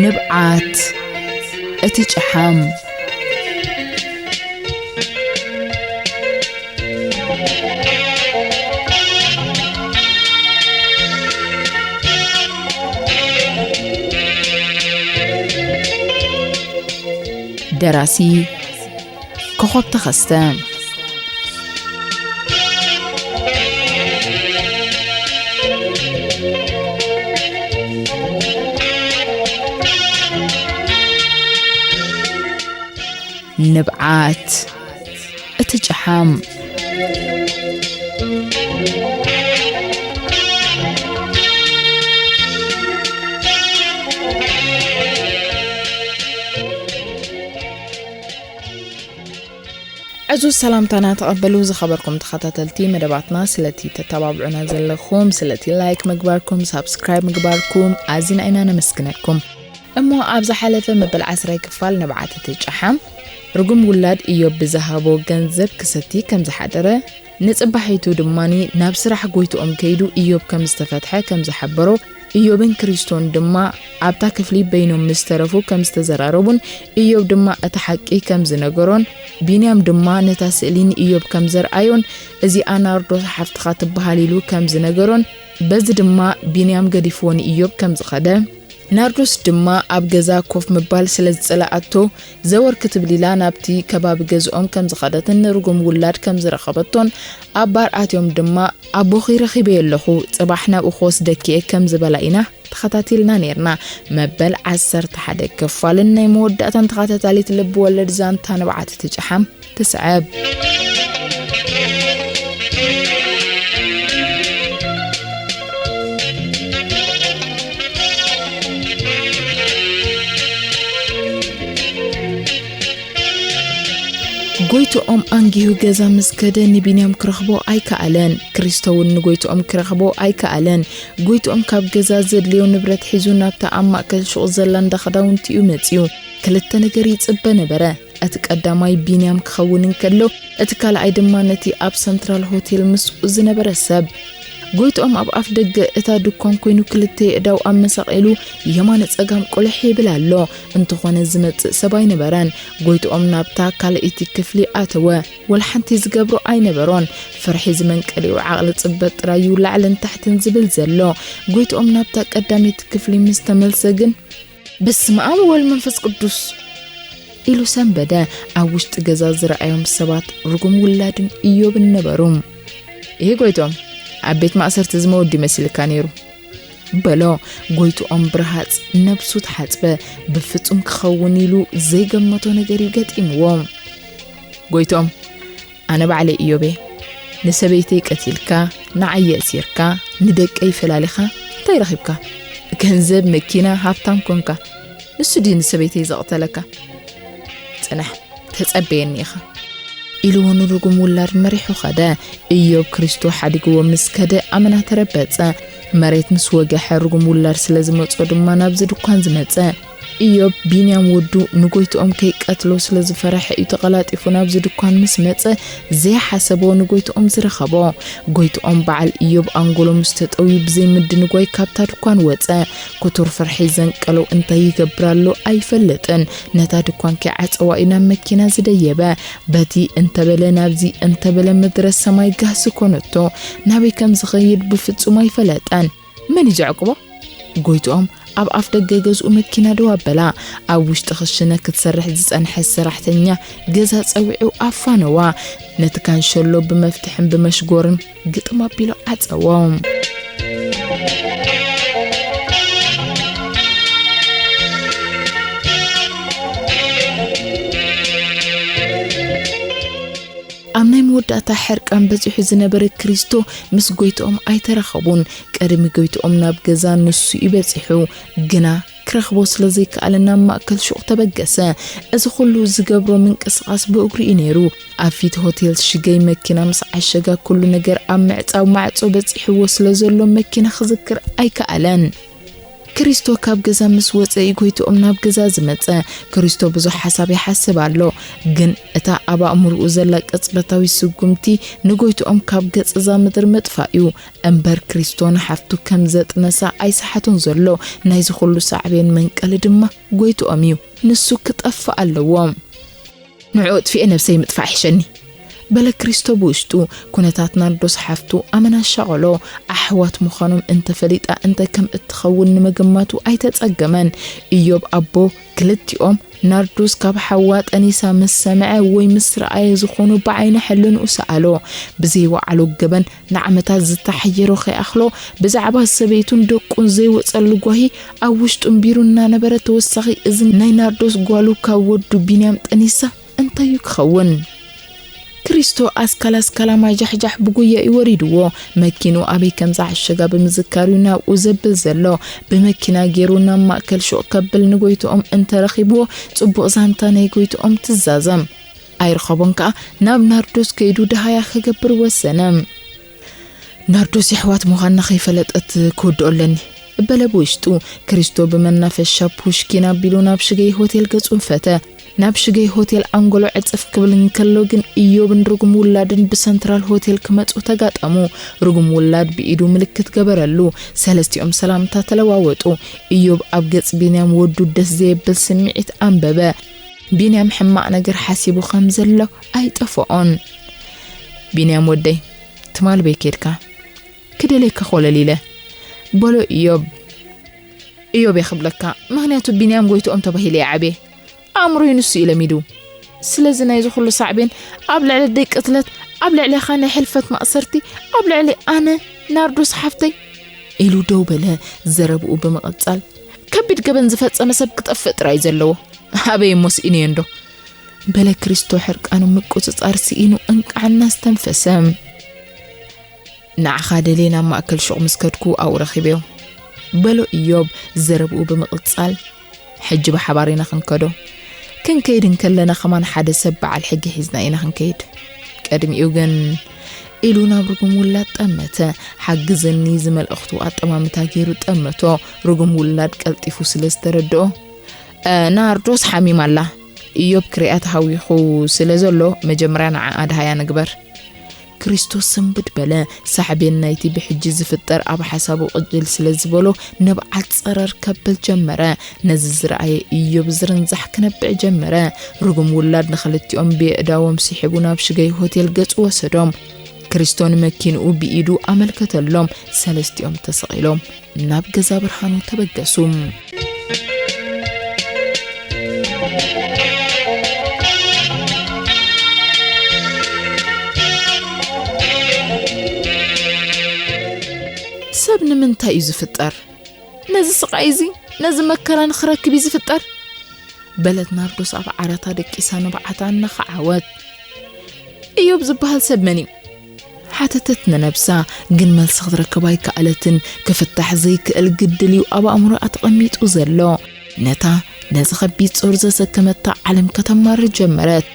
ንብዓት እቲ ጨሓም። ደራሲ ኮኾብ ተኸስተ። ንብዓት እቲ ጨሓም። ዕዙዝ ሰላምታና ተቐበሉ ዝኸበርኩም ተኸታተልቲ መደባትና፣ ስለቲ ተተባብዑና ዘለኹም፣ ስለቲ ላይክ ምግባርኩም፣ ሳብስክራይብ ምግባርኩም ኣዚና ኢና ነመስግነኩም። እሞ ኣብ ዝሓለፈ መበል ዓስራይ ክፋል ንብዓት እቲ ጨሓም ርጉም ውላድ ኢዮብ ብዝሃቦ ገንዘብ ክሰቲ ከም ዝሓደረ፣ ንጽባሒቱ ድማኒ ናብ ስራሕ ጎይትኦም ከይዱ ኢዮብ ከም ዝተፈትሐ ከም ዝሓበሮ፣ ኢዮብን ክሪስቶን ድማ ኣብታ ክፍሊ በይኖም ምስ ተረፉ ከም ዝተዘራረቡን፣ ኢዮብ ድማ እቲ ሓቂ ከም ዝነገሮን፣ ቢንያም ድማ ነታ ስእሊ ንኢዮብ ከም ዘርኣዮን፣ "እዚኣ ናርዶስ ሓፍትኻ ትበሃል" ኢሉ ከም ዝነገሮን፣ በዚ ድማ ቢንያም ገዲፍዎ ንኢዮብ ከም ዝኸደ፣ ናርዶስ ድማ ኣብ ገዛ ኮፍ ምባል ስለ ዝጸለኣቶ፣ ዘወር ክትብል ኢላ ናብቲ ከባቢ ገዝኦም ከም ዝኸደትን ንርጉም ውላድ ከም ዝረኸበቶን፣ ኣብ ባር ኣትዮም ድማ፣ "ኣቦኺ ረኺበዮ ኣለኹ፣ ጽባሕ ናብኡ ክወስደኪ እየ" ከም ዝበላ ኢና ተኸታቲልና ኔርና። መበል ዓሰርተ ሓደ ክፋልን ናይ መወዳእታን ተኸታታሊት ልብ ወለድ ዛንታ ንብዓት እቲ ጨሓም ትስዕብ። ጎይትኦም ኣንጊሁ ገዛ ምስ ከደ ንቢንያም ክረኽቦ ኣይከኣለን። ክሪስቶ እውን ንጎይትኦም ክረኽቦ ኣይከኣለን። ጎይትኦም ካብ ገዛ ዘድልዮ ንብረት ሒዙ ናብታ ኣብ ማእከል ሹቕ ዘላ እንዳ ክዳውንቲ እዩ መጺኡ። ክልተ ነገር ይጽበ ነበረ። እቲ ቀዳማይ ቢንያም ክኸውን እንከሎ፣ እቲ ካልኣይ ድማ ነቲ ኣብ ሰንትራል ሆቴል ምስኡ ዝነበረ ሰብ። ጎይትኦም ኣብ ኣፍ ደገ እታ ድኳን ኮይኑ ክልተ የእዳው ኣመሳቒሉ የማነ ጸጋም ቁልሕ ይብል ኣሎ። እንተኾነ ዝመጽእ ሰብ ኣይነበረን። ጎይትኦም ናብታ ካልኣይቲ ክፍሊ ኣተወ። ወላ ሓንቲ ዝገብሮ ኣይነበሮን። ፍርሒ ዝመንቀሊኡ ዓቕሊ ጽበት ጥራይ እዩ ላዕልን ታሕትን ዝብል ዘሎ። ጎይትኦም ናብታ ቀዳመይቲ ክፍሊ ምስ ተመልሰ ግን፣ "በስመ ኣብ ወወልድ መንፈስ ቅዱስ" ኢሉ ሰንበደ። ኣብ ውሽጢ ገዛ ዝረኣዮም ሰባት ርጉም ውላድን ኢዮብን ነበሩ። "ይሄ ጎይትኦም፣ ኣብ ቤት ማእሰርቲ ዝመወዲ መሲልካ ነይሩ" በሎ። ጎይትኦም ብርሃጽ ነብሱ ተሓጽበ። ብፍጹም ክኸውን ኢሉ ዘይገመቶ ነገር እዩ ገጢምዎ። ጎይትኦም፣ "ኣነ ባዕለይ ኢዮብ እየ። ንሰበይተይ ቀቲልካ፣ ንዓይ የእሲርካ፣ ንደቀይ ፈላሊኻ፣ እንታይ ረኺብካ? ገንዘብ፣ መኪና፣ ሃብታም ኮንካ። ንሱ ድዩ ንሰበይተይ ዘቕተለካ? ጽናሕ፣ ተጸበየኒ ኢኻ" ኢልዎ ንርጉም ውላድ መሪሑ ኸደ። ኢዮብ ክሪስቶ ሓዲግዎ ምስ ከደ ኣመና ተረበጸ። መሬት ምስ ወገሐ ርጉም ውላድ ስለ ዝመጾ ድማ ናብዚ ድኳን ዝመጸ። ኢዮብ ቢንያም ወዱ ንጎይትኦም ከይቀትሎ ስለ ዝፈረሐ እዩ ተቐላጢፉ ናብዚ ድኳን ምስ መጸ ዘይሓሰቦ ንጎይትኦም ዝረኸቦ። ጎይትኦም በዓል ኢዮብ ኣንጎሎ ምስ ተጠውዩ ብዘይ ምድንጓይ ካብታ ድኳን ወጸ። ክቱር ፍርሒ ዘንቀሎ እንታይ ይገብር ኣሎ ኣይፈልጥን። ነታ ድኳን ከይዓጸዋ እዩ ናብ መኪና ዝደየበ። በቲ እንተበለ ናብዚ እንተበለ ምድረ ሰማይ ጋህሲ ኮነቶ። ናበይ ከም ዝኸይድ ብፍጹም ኣይፈለጠን። መን እዩ ዘዕቁቦ? ጎይትኦም ኣብ ኣፍ ደገ ገዝኡ መኪና ደው ኣበላ። ኣብ ውሽጢ ክሽነ ክትሰርሕ ዝጸንሐት ሰራሕተኛ ገዛ ጸዊዑ ኣፋነዋ። ነቲ ካንሸሎ ብመፍትሕን ብመሽጎርን ግጥም ኣቢሉ ዓጸዎ። ኣብ ናይ መወዳእታ ሕርቃን በጺሑ ዝነበረ ክሪስቶ ምስ ጎይትኦም ኣይተራኸቡን። ቀድሚ ጎይትኦም ናብ ገዛ ንሱ እዩ በጺሑ፣ ግና ክረኽቦ ስለ ዘይከኣለ ናብ ማእከል ሹቕ ተበገሰ። እዚ ኩሉ ዝገብሮ ምንቅስቓስ ብእግሩ እዩ ነይሩ። ኣብ ፊት ሆቴል ሽገይ መኪና ምስ ዓሸጋ ኩሉ ነገር ኣብ ምዕጻው ማዕጾ በጺሕዎ ስለ ዘሎ መኪና ክዝክር ኣይከኣለን። ክሪስቶ ካብ ገዛ ምስ ወጸ እዩ ጎይትኦም ናብ ገዛ ዝመጸ። ክሪስቶ ብዙሕ ሓሳብ ይሓስብ ኣሎ፣ ግን እታ ኣብ ኣእምርኡ ዘላ ቅጽበታዊ ስጉምቲ ንጎይትኦም ካብ ገጽ እዛ ምድሪ ምጥፋእ እዩ። እምበር ክሪስቶ ንሓፍቱ ከም ዘጥነሳ ኣይሰሓቶን ዘሎ። ናይዚ ኩሉ ሳዕቤን መንቀሊ ድማ ጎይትኦም እዩ። ንሱ ክጠፍእ ኣለዎ። ንዕኡ ኣጥፊኤ ነብሰይ ምጥፋእ ይሕሸኒ፣ በለ ክሪስቶ ብውሽጡ። ኩነታት ናርዶስ ሓፍቱ ኣመና ኣሻቐሎ። ኣሕዋት ምዃኖም እንተፈሊጣ እንታይ ከም እትኸውን ንምግማቱ ኣይተጸገመን። ኢዮብ ኣቦ ክልቲኦም ናርዶስ ካብ ሓዋ ጠኒሳ ምስ ሰምዐ ወይ ምስ ረኣየ ዝኾኑ ብዓይኒ ሕልንኡ ሰኣሎ። ብዘይወዓሎ ገበን ንዓመታት ዝተሓየሮ ከይኣኽሎ ብዛዕባ ሰበይቱን ደቁን ዘይወጸሉ ጓሂ ኣብ ውሽጡ እምቢሩ እናነበረ ተወሳኺ እዚ ናይ ናርዶስ ጓሉ ካብ ወዱ ቢንያም ጠኒሳ እንታይ እዩ ክኸውን? ክሪስቶ ኣስካል ኣስካል ኣማጃሕጃሕ ብጉያ እዩ ወሪድዎ። መኪንኡ ኣበይ ከም ዝዓሸጋ ብምዝካር እዩ ናብኡ ዘብል ዘሎ። ብመኪና ገይሩ ናብ ማእከል ሹቕ ከብል ንጎይትኦም እንተረኺብዎ ጽቡቕ ዛንታ ናይ ጎይትኦም ትዛዘም። ኣይረኸቦን ከኣ ናብ ናርዶስ ከይዱ ደሃያ ክገብር ወሰነ። ናርዶስ የሕዋት ምዃንና ከይፈለጠት ክውድኦ ኣለኒ፣ በለ ብውሽጡ። ክሪስቶ ብመናፈሻ ፑሽኪን ኣቢሉ ናብ ሽገይ ሆቴል ገጹ ፈተ። ናብ ሽገይ ሆቴል ኣንጎሎ ዕጽፍ ክብል እንከሎ ግን ኢዮብን ርጉም ውላድን ብሰንትራል ሆቴል ክመጹ ተጋጠሙ። ርጉም ውላድ ብኢዱ ምልክት ገበረሉ። ሰለስቲኦም ሰላምታ ተለዋወጡ። ኢዮብ ኣብ ገጽ ቢንያም ወዱ ደስ ዘየብል ስምዒት ኣንበበ። ቢንያም ሕማቕ ነገር ሓሲቡ ከም ዘሎ ኣይጠፍኦን። ቢንያም ወደይ፣ ትማል በይ ኬድካ? ክደልየካ ኮለል ኢለ፣ በሎ ኢዮብ። ኢዮብ እየ ክብለካ፣ ምኽንያቱ ቢንያም ጎይትኦም ተባሂለ እየ ዓብየ። ኣእምሮይ ንሱ እዩ ለሚዱ። ስለዚ ናይዚ ኩሉ ሳዕቤን ኣብ ልዕሊ ደይ ቅትለት፣ ኣብ ልዕሌኻ ናይ ሕልፈት ማእሰርቲ፣ ኣብ ልዕሊ ኣነ ናርዶስ ሓፍተይ፣ ኢሉ ደው በለ። ዘረብኡ ብምቕጻል፣ ከቢድ ገበን ዝፈጸመ ሰብ ክጠፍእ ጥራይ ዘለዎ። ኣበይ እሞ ስኢነዮ እንዶ? በለ ክሪስቶ ሕርቃኑ ምቁጽጻር ስኢኑ እንቃዕ እናስተንፈሰ። ንዓኻ ደልየ ናብ ማእከል ሹቕ ምስ ከድኩ ኣብኡ ረኺበዮ፣ በሎ ኢዮብ ዘረብኡ ብምቕጻል። ሕጂ ብሓባር ኢና ክንከዶ። ክንከይድ እንከለና ከማን ሓደ ሰብ በዓል ሕጊ ሒዝና ኢና ክንከይድ። ቅድሚኡ ግን፣ ኢሉ ናብ ርጉም ውላድ ጠመተ። ሓግዘኒ ዝመልእኽቱ ኣጠማምታ ገይሩ ጠመቶ። ርጉም ውላድ ቀልጢፉ ስለ ዝተረድኦ፣ "እ፣ ናርዶስ ሓሚማ ኣላ። ኢዮብ ክሪኣ ተሃዊኹ ስለ ዘሎ መጀመርያ ንዓኣ ደሃያ ንግበር።" ክሪስቶስ ስንብድ በለ። ሳዕቤን ናይቲ ብሕጂ ዝፍጠር ኣብ ሓሳቡ ቅጅል ስለ ዝበሎ ንብዓት ጸረር ከብል ጀመረ። ነዚ ዝረኣየ ኢዮብ ዝርንዛሕ ክነብዕ ጀመረ። ርጉም ውላድ ንኽልቲኦም ብየእዳዎም ስሒቡ ናብ ሽገይ ሆቴል ገጹ ወሰዶም። ክሪስቶ ንመኪንኡ ብኢዱ ኣመልከተሎም። ሰለስቲኦም ተሰቒሎም ናብ ገዛ ብርሃኑ ተበገሱ። ሰብ ንምንታይ እዩ ዝፍጠር? ነዚ ስቓይ እዚ፣ ነዚ መከራ ንኽረክብ እዩ ዝፍጠር? በለት ናርዶስ ኣብ ዓራታ ደቂሳ ንብዓታ እናኸዓወት። "እዮብ ዝበሃል ሰብ መን እዩ?" ሓተተት ንነብሳ፣ ግን መልሲ ክትረክብ ኣይከኣለትን። ክፍታሕ ዘይክእል ግድል እዩ ኣብ ኣእምሮኣ ተቐሚጡ ዘሎ። ነታ ነዚ ከቢድ ጾር ዘሰከመታ ዓለም ከተማርር ጀመረት።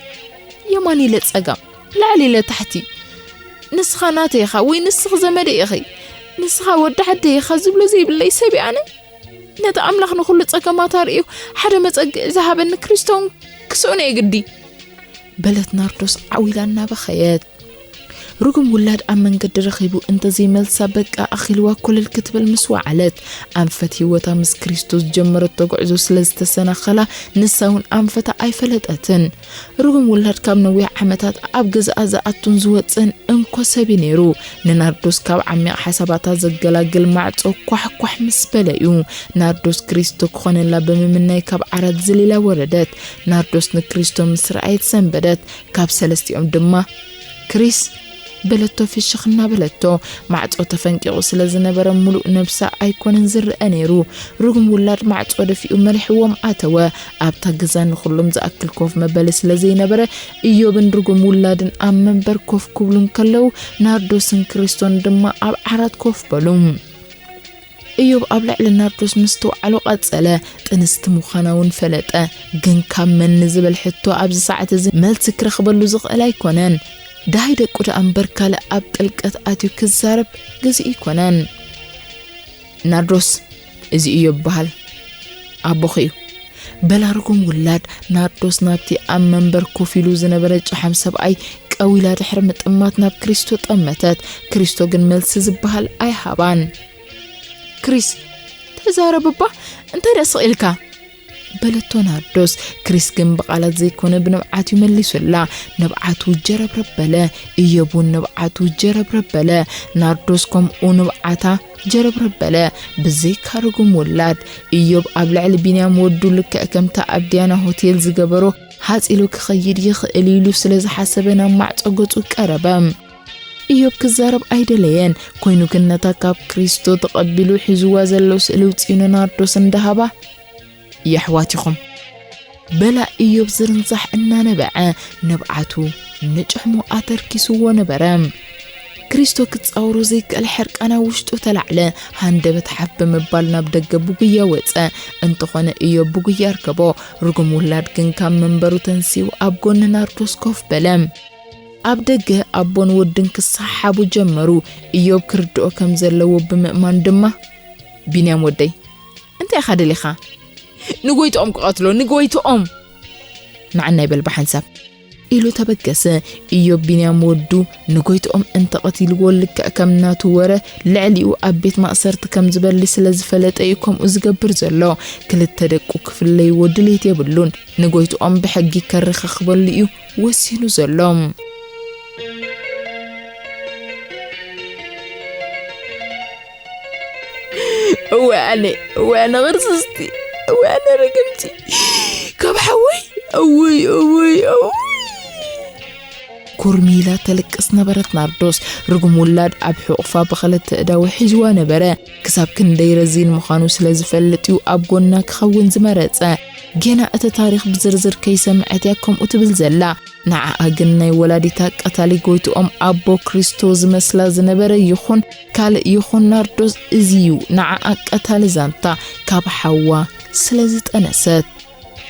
የማን ኢለ ጸጋም፣ ላዕሊ ኢለ ታሕቲ፣ "ንስኻ ናተይ ኢኻ ወይ ንስኺ ዘመደይ ኢኺ፣ ንስኻ ወዲ ዓደይ ኢኻ" ዝብሎ ዘይብለይ ሰብ እየ ኣነ። ነቲ ኣምላኽ ንኹሉ ጸገማት ኣርእዩ ሓደ መጸግዒ ዝሃበኒ ክሪስቶን ክስእኖ እየ ግዲ። በለት ናርዶስ ዓው ኢላ እናበኸየት። ርጉም ውላድ ኣብ መንገዲ ረኺቡ እንተዘይመልሳ በቃ ኣኺልዋ ኮለል ክትብል ምስ ወዓለት፣ ኣንፈት ህይወታ ምስ ክሪስቶስ ዝጀመረቶ ጉዕዞ ስለ ዝተሰናኸላ ንሳ እውን ኣንፈታ ኣይፈለጠትን። ርጉም ውላድ ካብ ነዊሕ ዓመታት ኣብ ገዛኣ ዝኣቱን ዝወጽእን እንኮ ሰብ እዩ ነይሩ። ንናርዶስ ካብ ዓሚቕ ሓሳባታ ዘገላግል ማዕጾ ኳሕ ኳሕ ምስ በለ እዩ። ናርዶስ ክሪስቶ ክኾነላ ብምምናይ ካብ ዓራት ዝሊላ ወረደት። ናርዶስ ንክሪስቶ ምስ ረኣየት ሰንበደት። ካብ ሰለስቲኦም ድማ፣ "ክሪስ?" በለቶ ፍሽኽ እናበለቶ። ማዕጾ ተፈንቂቑ ስለ ዝነበረ ምሉእ ነብሳ ኣይኮነን ዝረአ ነይሩ። ርጉም ውላድ ማዕጾ ደፊኡ መሪሕዎም ኣተወ። ኣብታ ገዛ ንኹሎም ዝኣክል ኮፍ መበሊ ስለ ዘይነበረ፣ እዮብን ርጉም ውላድን ኣብ መንበር ኮፍ ክብሉ እንከለዉ፣ ናርዶስን ክሪስቶን ድማ ኣብ ዓራት ኮፍ በሉ። እዮብ ኣብ ልዕሊ ናርዶስ ምስትውዓሉ ቀጸለ። ጥንስቲ ምዃና እውን ፈለጠ። ግን ካብ መን ንዝብል ሕቶ ኣብዚ ሰዓት እዚ መልሲ ክረኽበሉ ዝኽእል ኣይኮነን። ደሃይ ደቁ ደኣ እምበር ካልእ ኣብ ጥልቀት ኣትዩ ክዛረብ ግዜኡ ኣይኮነን። ናርዶስ፣ እዚ እዩ ይበሃል። ኣቦኺ እዩ። በላ ርጉም ውላድ። ናርዶስ ናብቲ ኣብ መንበር ኮፍ ኢሉ ዝነበረ ጨሓም ሰብኣይ ቀዊላ ድሕሪ ምጥማት ናብ ክሪስቶ ጠመተት። ክሪስቶ ግን መልሲ ዝበሃል ኣይሃባን። ክሪስ፣ ተዛረብ እባ፣ እንታይ ደኣ ስቕ ኢልካ? በለቶ ናርዶስ። ክሪስ ግን ብቓላት ዘይኮነ ብንብዓት እዩ መሊሱላ። ንብዓቱ ጀረብረብ በለ። እዮብ እውን ንብዓቱ ጀረብረብ በለ። ናርዶስ ከምኡ ንብዓታ ጀረብረብ በለ። ብዘይካ ርጉም ውላድ። እዮብ ኣብ ልዕሊ ቢንያም ወዱ ልክዕ ከምታ ኣብ ዲያና ሆቴል ዝገበሮ ሃጽ ኢሉ ክኸይድ ይኽእል ኢሉ ስለ ዝሓሰበ ናብ ማዕጾ ገጹ ቀረበ። እዮብ ክዛረብ ኣይደለየን። ኮይኑ ግን ነታ ካብ ክሪስቶ ተቐቢሉ ሒዝዋ ዘሎ ስእሊ ውጽኡ ንናርዶስ እንዳሃባ፣ የሕዋት ኢኹም። በላ እዮብ ዝርንዛሕ እናነበዐ ንብዓቱ ንጭሕሙ ኣተርኪስዎ ነበረ። ክሪስቶ ክጻወሮ ዘይክእል ሕርቃን ኣብ ውሽጡ ተላዕለ። ሃንደበት ሓፍ ብምባል ናብ ደገ ብጉያ ወጸ። እንተኾነ እዮብ ብጉያ ኣርከቦ። ርጉም ውላድ ግን ካብ መንበሩ ተንሲኡ ኣብ ጎኒ ናርዶስ ኮፍ በለ። ኣብ ደገ ኣቦን ወድን ክሰሓሓቡ ጀመሩ። እዮብ ክርድኦ ከም ዘለዎ ብምእማን ድማ፣ "ቢንያም ወደይ፣ እንታይ ኢኻ ደሊኻ?" "ንጎይትኦም ክቐትሎ፣ ንጎይትኦም!" "ንዓናይ በል ብሓንሳብ!" ኢሉ ተበገሰ። እዮብ ቢንያም ወዱ ንጎይትኦም እንተቐቲልዎ ልክዕ ከም ናቱ ወረ ልዕሊኡ ኣብ ቤት ማእሰርቲ ከም ዝበሊ ስለ ዝፈለጠ እዩ ከምኡ ዝገብር ዘሎ። ክልተ ደቁ ክፍለይዎ ድሌት የብሉን። ንጎይትኦም ብሕጊ ከረኻኽበሉ እዩ ወሲኑ ዘሎ። እወ ኣነ፣ እወ ኣነ ቅርስስቲ፣ እወ ኣነ ርግምቲ፣ ካብ ሓወይ፣ እውይ፣ እውይ፣ እውይ። ኩርሚ ኢላ ተልቅስ ነበረት ናርዶስ። ርጉም ውላድ ኣብ ሕቑፋ ብኽልተ እዳዊ ሒዝዋ ነበረ። ክሳብ ክንደይ ረዚን ምዃኑ ስለ ዝፈልጥ እዩ ኣብ ጎና ክኸውን ዝመረጸ። ጌና እቲ ታሪኽ ብዝርዝር ከይሰምዐት እያ ከምኡ ትብል ዘላ። ንዓኣ ግን ናይ ወላዲታ ቀታሊ ጎይትኦም ኣቦ ክሪስቶ ዝመስላ ዝነበረ ይኹን ካልእ ይኹን ናርዶስ እዚ እዩ ንዓኣ ቀታሊ ዛንታ ካብ ሓዋ ስለ ዝጠነሰት።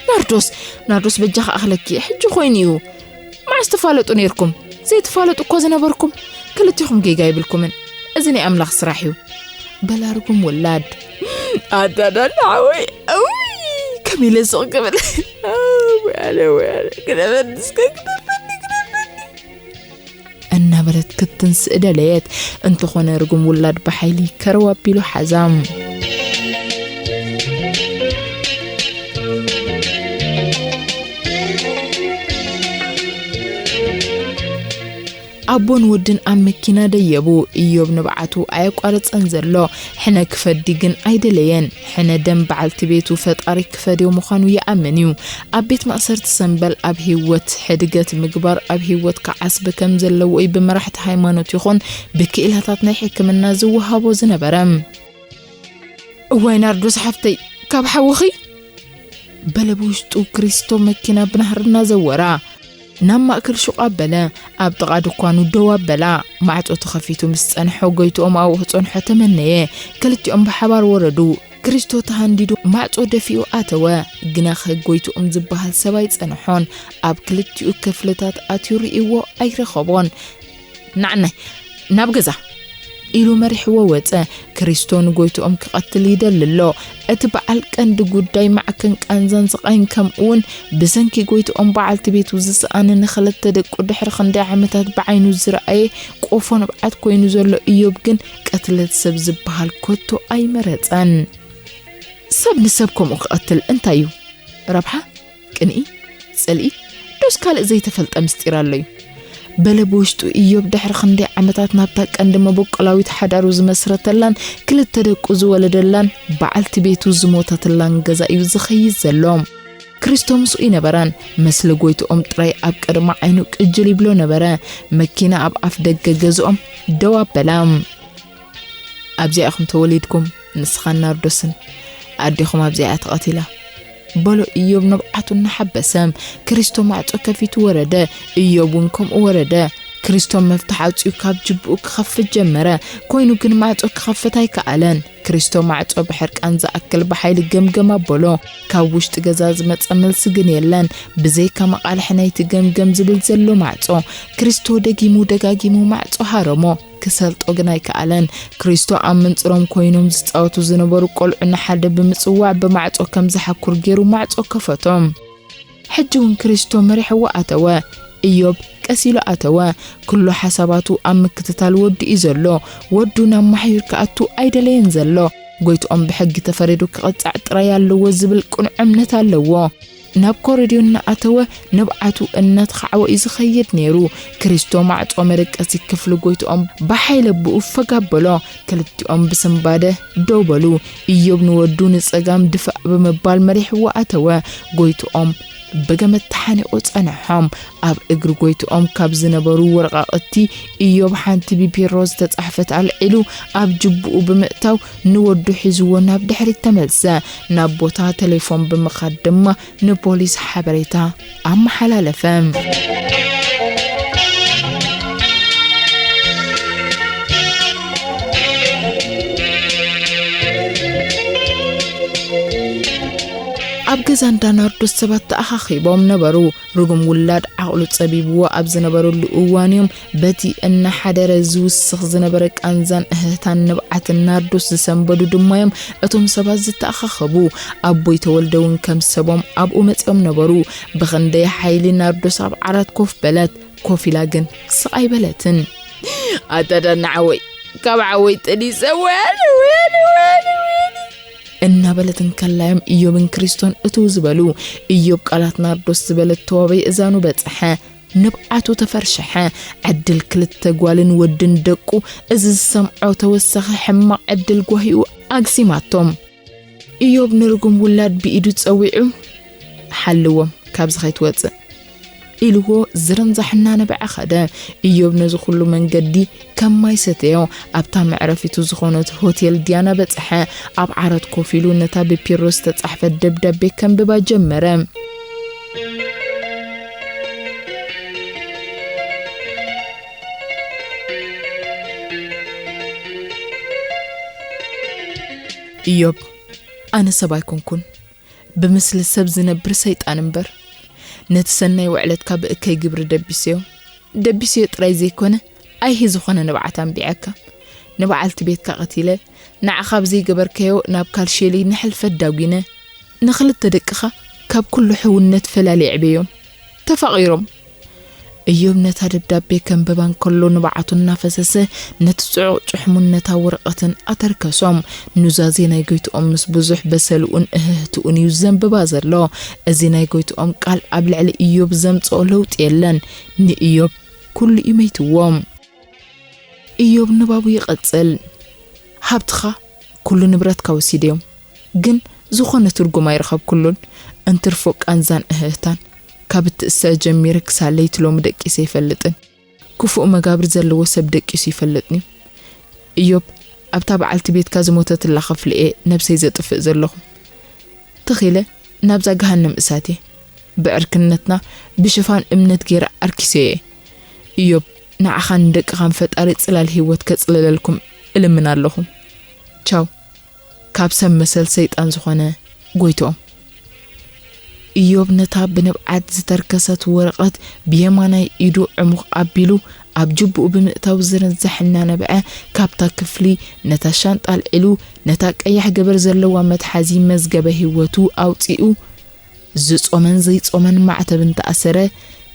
ናርዶስ፣ ናርዶስ በጃኻ ኣኽለኪ፣ ሕጂ ኮይኑ እዩ። መዓስ ትፋለጡ ነይርኩም? ዘይትፋለጡ እኮ ዝነበርኩም። ክልቲኹም ጌጋ የብልኩምን። እዚ ናይ ኣምላኽ ስራሕ እዩ። በላ ርጉም ውላድ። ኣዳዳ ንዓወይ፣ እውይ፣ ከም ኢለ ስቕ ክብል። እውይ ኣነ፣ እውይ ኣነ፣ ግደፈኒ እስከ፣ ግደፈኒ፣ ግደፈኒ። እናበለት ክትንስእ ደለየት። እንተኾነ ርጉም ውላድ ብሓይሊ ከረው ኣቢሉ ሓዛ። ኣቦን ወድን ኣብ መኪና ደየቡ። እዮብ ንብዓቱ ኣየቋረጸን ዘሎ። ሕነ ክፈዲ ግን ኣይደለየን። ሕነ ደም በዓልቲ ቤቱ ፈጣሪ ክፈድዮ ምዃኑ ይኣምን እዩ። ኣብ ቤት ማእሰርቲ ሰምበል ኣብ ህይወት ሕድገት ምግባር ኣብ ህይወት ክዓስቢ ከም ዘለዎ እዩ ብመራሕቲ ሃይማኖት ይኹን ብክኢላታት ናይ ሕክምና ዝወሃቦ ዝነበረ። እዋይ ናርዶስ ሓፍተይ፣ ካብ ሓውኺ? በለ ብውሽጡ። ክሪስቶ መኪና ብናህሪ እናዘወራ ናብ ማእከል ሹቕ ኣበለ። ኣብ ጥቓ ድኳኑ ደው ኣበላ። ማዕጾ ተኸፊቱ ምስ ጸንሖ፣ ጎይትኦም ኣብኡ ክጸንሖ ተመነየ። ክልቲኦም ብሓባር ወረዱ። ክሪስቶ ተሃንዲዱ ማዕጾ ደፊኡ ኣተወ። ግናኸ ጎይትኦም ዝበሃል ሰብ ኣይጸንሖን። ኣብ ክልቲኡ ክፍልታት ኣትዩ ርእይዎ ኣይረኸቦን። "ንዓናይ ናብ ገዛ!" ኢሉ መሪሕዎ ወጸ። ክሪስቶ ንጎይትኦም ክቐትል ይደሊ ኣሎ። እቲ በዓል ቀንዲ ጉዳይ ማዕከን ቃንዛን ስቓይን፣ ከምኡውን ብሰንኪ ጎይትኦም በዓልቲ ቤቱ ዝሰኣነ፣ ንኽልተ ደቁ ድሕሪ ክንደይ ዓመታት ብዓይኑ ዝረኣየ ቆፎ ንብዓት ኮይኑ ዘሎ እዮብ ግን ቅትለት ሰብ ዝበሃል ኮቶ ኣይመረጸን። ሰብ ንሰብ ከምኡ ክቐትል እንታይ እዩ ረብሓ? ቅንኢ? ጽልኢ? ዶስ ካልእ ዘይተፈልጠ ምስጢር ኣሎ እዩ? በለ ብውሽጡ። እዮብ ድሕሪ ክንደይ ዓመታት ናብታ ቀንዲ መበቆላዊት ሓዳሩ ዝመስረተላን ክልተ ደቁ ዝወለደላን በዓልቲ ቤቱ ዝሞተትላን ገዛ እዩ ዝኸይድ ዘሎ። ክሪስቶ ምስኡ ይነበራን። ምስሊ ጎይትኦም ጥራይ ኣብ ቅድሚ ዓይኑ ቅጅል ይብሎ ነበረ። መኪና ኣብ ኣፍ ደገ ገዝኦም ደው ኣበላ። "ኣብዚኣ ኢኹም ተወሊድኩም፣ ንስኻን ናርዶስን። ኣዴኹም ኣብዚኣ እያ ተቐቲላ" በሎ እዮብ ንብዓቱ እናሓበሰ። ክሪስቶ ማዕጾ ከፊቱ ወረደ። እዮብ እውን ከምኡ ወረደ። ክሪስቶ መፍትሕ ኣውጺኡ ካብ ጅብኡ ክኸፍት ጀመረ። ኮይኑ ግን ማዕጾ ክኸፍት ኣይከኣለን። ክሪስቶ ማዕጾ ብሕርቃን ዝኣክል ብሓይሊ ገምገም ኣበሎ። ካብ ውሽጢ ገዛ ዝመጸ መልሲ ግን የለን። ብዘይካ መቓልሒ ናይቲ ገምገም ዝብል ዘሎ ማዕጾ። ክሪስቶ ደጊሙ ደጋጊሙ ማዕጾ ሃረሞ። ክሰልጦ ግን ኣይከኣለን። ክሪስቶ ኣብ ምንጽሮም ኮይኖም ዝጻወቱ ዝነበሩ ቆልዑ ንሓደ ብምጽዋዕ ብማዕጾ ከም ዝሓኩር ገይሩ ማዕጾ ከፈቶም። ሕጂ እውን ክሪስቶ መሪሕዎ ኣተወ። ኢዮብ ቀስ ኢሉ ኣተወ። ኩሉ ሓሳባቱ ኣብ ምክትታል ወዱ እዩ ዘሎ። ወዱ ናብ ማሕዩር ክኣቱ ኣይደለየን ዘሎ። ጎይትኦም ብሕጊ ተፈሪዱ ክቕጻዕ ጥራይ ኣለዎ ዝብል ቅኑዕ እምነት ኣለዎ። ናብ ኮረድዮ እናኣተወ ንብዓቱ እናተኻዕወ እዩ ዝኸይድ ነይሩ። ክሪስቶ ማዕጾ መደቀሲ ክፍሊ ጎይትኦም ብሓይሊ ኣቦኡ ፈግ ኣበሎ። ክልቲኦም ብስንባደ ደው በሉ። ኢዮብ ንወዱ ንጸጋም ድፋእ ብምባል መሪሕዎ ኣተወ። ጎይትኦም ብገመድ ተሓኒቑ ጸንሖም። ኣብ እግሪ ጎይትኦም ካብ ዝነበሩ ወረቓቕቲ ኢዮብ ሓንቲ ብፒሮ ዝተጻሕፈት ኣልዒሉ ኣብ ጅቡኡ ብምእታው ንወዱ ሒዝዎ ናብ ድሕሪት ተመልሰ። ናብ ቦታ ቴሌፎን ብምኻድ ድማ ንፖሊስ ሓበሬታ ኣመሓላለፈ። ኣብ ገዛ እንዳ ናርዶስ ሰባት ተኣኻኺቦም ነበሩ። ርጉም ውላድ ዓቕሉ ጸቢብዎ ኣብ ዝነበረሉ እዋን እዮም በቲ እናሓደረ ዝውስኽ ዝነበረ ቃንዛን እህህታን ንብዓትን ናርዶስ ዝሰንበዱ ድማ እዮም እቶም ሰባት ዝተኣኻኸቡ። ኣቦይ ተወልደ እውን ከም ሰቦም ኣብኡ መጺኦም ነበሩ። ብኽንደይ ሓይሊ ናርዶስ ኣብ ዓራት ኮፍ በለት። ኮፍ ኢላ ግን ስቕ ኣይበለትን። ኣታ ዳና ዓወይ፣ ካብ ዓወይ ጠኒሰ፣ ወይኒ፣ ወይኒ፣ ወይኒ፣ ወይኒ። እናበለት እንከላዮም ኢዮብን ክሪስቶን እትው ዝበሉ። ኢዮብ ቃላት ናርዶስ ዝበለት ተዋበይ እዛኑ በጽሐ። ንብዓቱ ተፈርሸሐ። ዕድል ክልተ ጓልን ወድን ደቁ እዚ ዝሰምዖ ተወሳኺ ሕማቕ ዕድል ጓሂኡ ኣግሲማቶም። ኢዮብ ንርጉም ውላድ ብኢዱ ጸዊዑ፣ "ሓልዎም፣ ካብዚ ከይትወጽእ" ኢልዎ ዝርንዛሕ እናነበዐ ኸደ። ኢዮብ ነዚ ኹሉ መንገዲ ከም ማይ ሰተዮ፣ ኣብታ መዕረፊቱ ዝኾነት ሆቴል ዲያና በጽሐ። ኣብ ዓራት ኮፍ ኢሉ ነታ ብፒሮ ዝተጻሕፈት ደብዳቤ ከንብባ ጀመረ። ኢዮብ፣ ኣነ ሰብ ኣይኮንኩን፣ ብምስሊ ሰብ ዝነብር ሰይጣን እምበር። ነቲ ሰናይ ውዕለትካ ብእከይ ግብሪ ደቢሰዮ። ደቢሰዮ ጥራይ ዘይኮነ፣ ኣይሂ ዝኾነ ንብዓት ኣንቢዐካ። ንበዓልቲ ቤትካ ቀቲለ፣ ንዓኻ ብዘይገበርካዮ ናብ ካልሸሊ ንሕልፈት ዳጒነ። ንኽልተ ደቅኻ ካብ ኩሉ ሕውነት ፈላልየ ኣዕብዮም። ተፋቒሮም። እዮብ ነታ ደብዳቤ ከንብባ እንከሎ ንብዓቱ እናፈሰሰ ነቲ ጽዑቕ ጭሕሙን ነታ ወረቐትን ኣተርከሶም። ኑዛዜ ናይ ጎይትኦም ምስ ብዙሕ በሰልኡን እህህትኡን እዩ ዘንብባ ዘሎ። እዚ ናይ ጎይትኦም ቃል ኣብ ልዕሊ እዮብ ዘምጽኦ ለውጢ የለን። ንእዮብ ኩሉ እዩ መይትዎ። እዮብ ንባቡ ይቐጽል። ሃብትኻ፣ ኩሉ ንብረትካ ወሲደዮም፣ ግን ዝኾነ ትርጉም ኣይረኸብኩሉን። እንትርፎ ቃንዛን እህህታን። ካብ እትእሰ ጀሚረ ክሳብ ለይቲ ሎሚ ደቂሰ ኣይፈልጥን። ክፉእ መጋብር ዘለዎ ሰብ ደቂሱ ይፈልጥኒ። እዮብ፣ ኣብታ በዓልቲ ቤትካ ዝሞተትላ ክፍሊ እየ ነብሰይ ዘጥፍእ ዘለኹ። ትኺለ ናብዛ ገሃነም እሳት እየ። ብዕርክነትና ብሽፋን እምነት ገይረ ኣርኪሰዮ እየ። እዮብ፣ ንዓኻን ንደቅኻን ፈጣሪ ጽላል ህይወት ከጽልለልኩም እልምን ኣለኹ። ቻው። ካብ ሰብ መሰል ሰይጣን ዝኾነ ጎይትኦም። እዮብ ነታ ብንብዓት ዝተርከሰት ወረቐት ብየማናይ ኢዱ ዕሙቕ ኣቢሉ ኣብ ጅብኡ ብምእታው ዝርንዛሕ እናነብዐ ካብታ ክፍሊ ነታ ሻንጣ ኣልዒሉ ነታ ቀያሕ ገበር ዘለዋ መትሓዚ መዝገበ ህይወቱ ኣውጺኡ ዝጾመን ዘይጾመን ማዕተብ እንተኣሰረ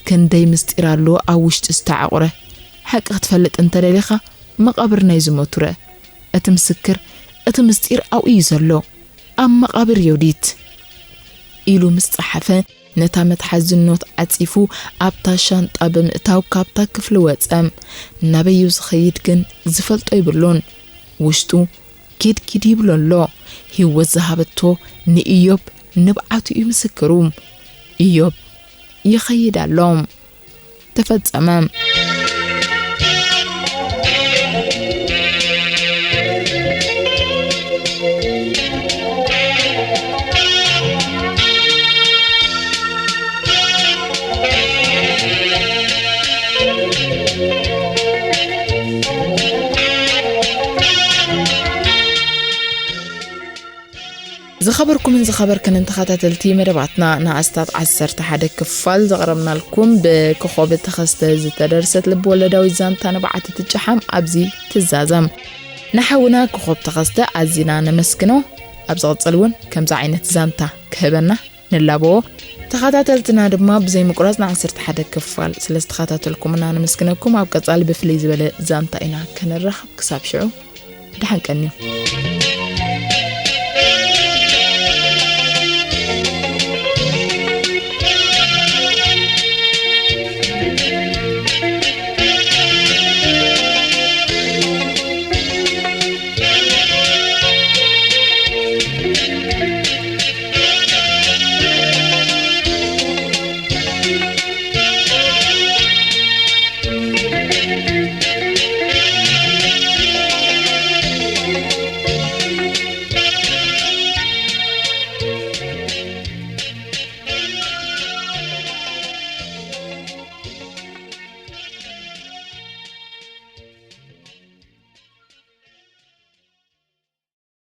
ክንደይ ምስጢር ኣሎ ኣብ ውሽጢ ዝተዓቑረ። ሓቂ ክትፈልጥ እንተደሊኻ መቓብር ናይ ዝሞቱ ርእ። እቲ ምስክር፣ እቲ ምስጢር ኣብኡ እዩ ዘሎ። ኣብ መቓብር ዮዲት ኢሉ ምስ ጸሓፈ፣ ነታ መትሓዚ ኖት ዓጺፉ ኣብታ ሻንጣ ብምእታው ካብታ ክፍሊ ወጸ። ናበይ እዩ ዝኸይድ ግን ዝፈልጦ ይብሉን። ውሽጡ ኪድኪድ ይብሎ ኣሎ። ህይወት ዝሃበቶ ንኢዮብ ንብዓቱ እዩ ምስክሩ። ኢዮብ ይኸይድ ኣሎ። ተፈጸመ። ዝኸበርኩምን ዝኸበርክንን ተኸታተልቲ መደባትና፣ ንኣስታት ዓሰርተ ሓደ ክፋል ዘቕረብናልኩም ብኮኾብ ተኸስተ ዝተደርሰት ልብወለዳዊት ዛንታ ንብዓት ትጨሓም ኣብዚ ትዛዘም። ንሓውና ኮኾብ ተኸስተ ኣዚና ነመስግኖ። ኣብ ዝቕጽል እውን ከምዚ ዓይነት ዛንታ ክህበና ንላበዎ። ተኸታተልትና ድማ ብዘይ ምቁራጽ ን ዓሰርተ ሓደ ክፋል ስለ ዝተኸታተልኩምና ነመስግነኩም። ኣብ ቀጻሊ ብፍልይ ዝበለ ዛንታ ኢና ክንራኸብ። ክሳብ ሽዑ ደሓን ቀንዩ።